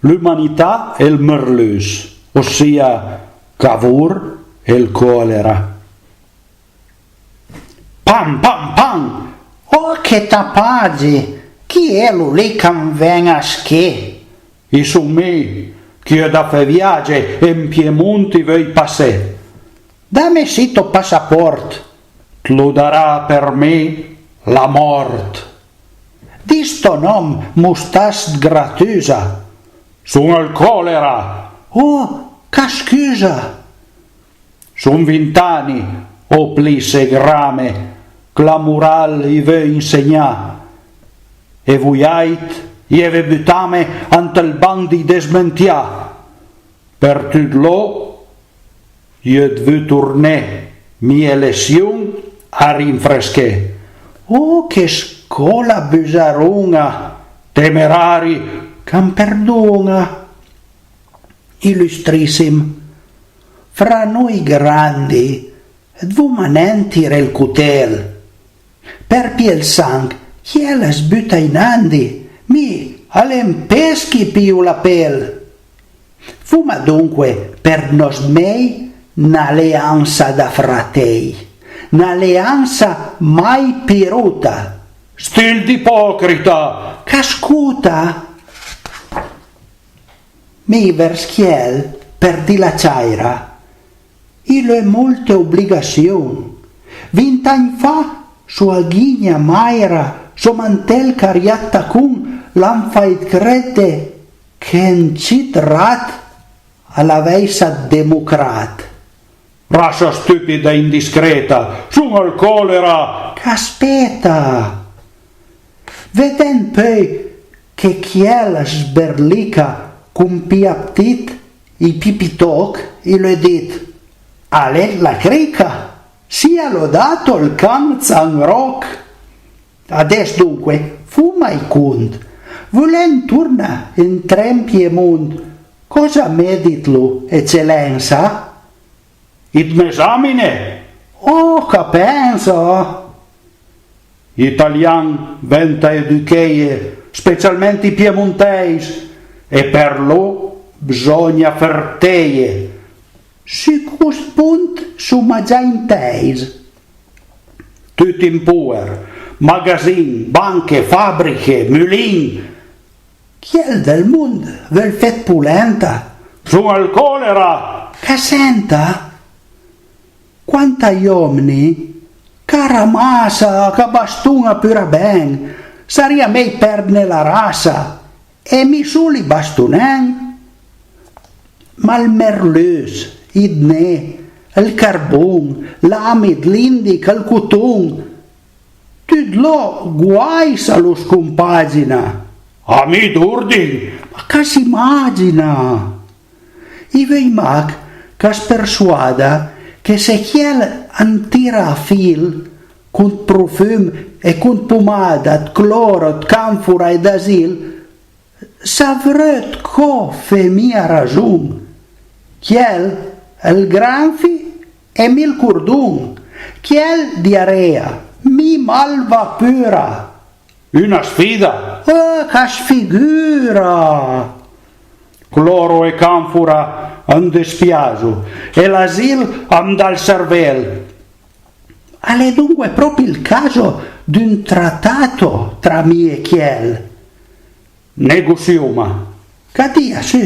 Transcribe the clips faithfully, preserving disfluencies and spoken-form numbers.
L'umanità e ël mërlus, ossia Cavour e ël colera. Pam, pam, pam! Oh, che tapagi! Chi elo lì ch'am ven a sché? I son mi, ch'i ò da fé viage e an Piemont i veuj passé. Dame sì to passaport, t'lo darà për mi la mort. Dis to nòm, mo stàs 'd gratusa. Son ël colera. Oh, ca scusa! Son vint ani, o plisse grame, ch'la moral i veuj insegnà, e vojàit i eve butame ant ël banch dij desmentià. Për tut lò, i ò dvù torné mie lession a rinfresché. Oh, che scòla busaron-a, temerari, ch'am përdon-a. Illustrissim, fra noi grandi dovoma nen tiré ël cotel. Për pié ël sanch, chiel as buta inandi, mi a l'é un pes ch'i pio la pel. Foma donque për nòst mej n'aleansa da fratej, n'aleansa mai pì rota. Stil d'ipocrita! Ch'a scota! Mi vërs chiel, për dì la ciàira, i l'ò molte obligassion. Vint agn fa, sò a Ghigna Maira, sò mantèl carià 'd tacon, l'han fàit crede che un cit rat a l'avèissa 'd democrat. Rassa stupida e indiscreta, son ël colera! Ch'a speta! Vedend peui che chiel as sberlica con pì aptit, i pì pitòch, i l'ò dit: a l'é la crica, sia lodato il can Zangroc! Adess donque, foma ij cont, volend torna intré an Piemont, còsa me ditlo, ecelensa? It m'esamine? Oh, ch'a pensa! J'italian venta educheje, specialment ij piemontèis, e për lo bzògna fërteje. Su cost pont soma già intèis. Tut in poer, magasin, banche, fabriche, mulin, chiel dël mond veul fé 'd polenta. Son ël colera! Ch'a senta! Quant a j'òmni, ch'a ramassa, ch'a bastona pura ben, sarìa mej përdne la rassa, e mi sol ij bastonen? Ma ël merlus, ij dné, ël carbon, l'amid, l'indich, ël coton, tut lò guai s'a lo scompagina. A mi d'ordin! Ma ch'a s'imagina! I veuj mach ch'as përsoada che se chiel an tira a fil, cont profum e cont pomada, 'd cloro, 'd canfora e d'asil, s'a vreut co fé mi a rason. Chiel ël granfi e mi ël cordon, chiel diarea, mi malva pura. Una sfida? Eh, ch'a sfigura! Cloro e canfora am dëspiaso, e l'asil am dà ël servel. A l'é donque pròpi ël caso d'un tratato tra mi e chiel? Negosioma. Ch'a dija, su.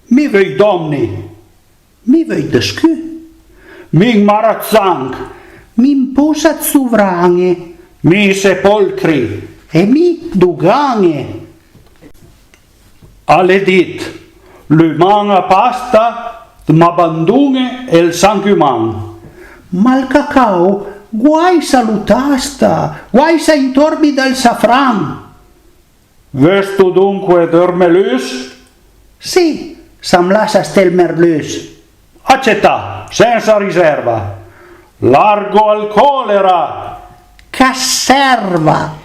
Mi veuj d'òmni. Mi veuj dë scù. Mi un mara 'd sanch. Mi un possa 'd sovran-e. Mi sepolcri. E mi dogan-e. A l'é dit, l'uman a pasta, it m'abandon-e e ël sanch uman. Ma ël cacao, guai s'a lo tasta, guai s'a intorbida ël safran. Veusto donque d'ërmelus? Sì, s'am lassa sté ël merlus. Acetà, sensa riserva. Largo al colera! Ch'a serva!